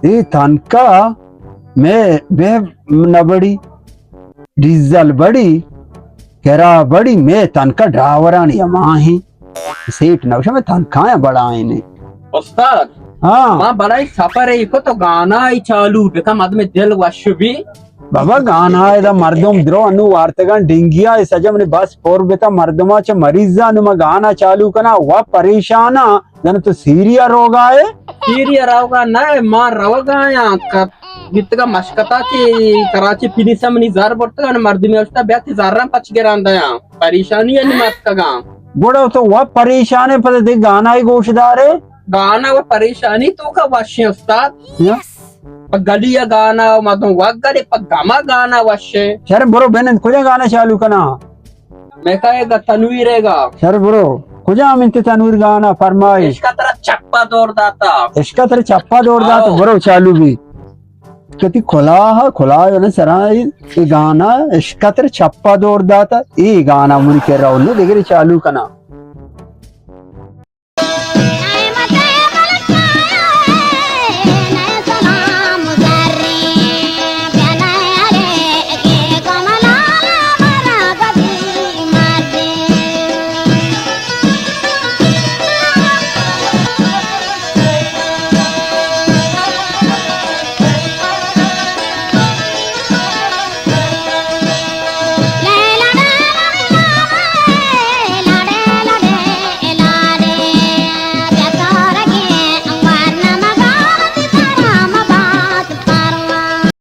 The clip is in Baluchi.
اے تنکا مئے بہ نہ بڑی، ڈیزل بڑی، کرا بڑی، مئے تنکا ڈرائیورانی ہما ہیں۔ سیٹ نہ گوشاں، مئے تنکایاں بڑائینے۔ استاد، ہاں۔ ما بلائی سفر ای کو تو گانا ای چالو بکن، مردم دل وش بی۔ بابا، گانا ادا مردم درو انو وارتگان ڈنگیا، اے سجم نے بس پر بتا مردما چہ مریضا، نو ما گانا چالو کنا، وا پریشانا۔ زن تو سیریا روگا ئے؟ سیریا روگا نہ، ما روگا یاں۔ ک-، گتگا مشکتا چی کراچی پولیس منی زر برتگا، نہ مردمی اشتا بیا تی زراں پچ گران دیاں۔ پریشانی انی ماتکگاں۔ گڑا تو وا پریشان ئے، پدا دے گانا ای گوش دارے؟ گانا و پریشانی تو کا وشیں استاد؟ یا؟ پہ گلی ء گانا و مردم وگرے، پہ گم ء گانا وشیں۔ شر برو بنند، کجا گانا چالو کنا؟ میکا ء گا تنویر ء گا۔ شر برو، کجا منت تنویر گانا فرمائش؟ عشق ترا چپا دور داتا۔ عشق ترا چپا دور داتا، آؤ۔ برو چالو بی۔ کتی کلاہ، کلاہ ء سرا اے گانا عشق ترا چپا دور داتا، اے گانا من کے رو نو دگری چالو کنا۔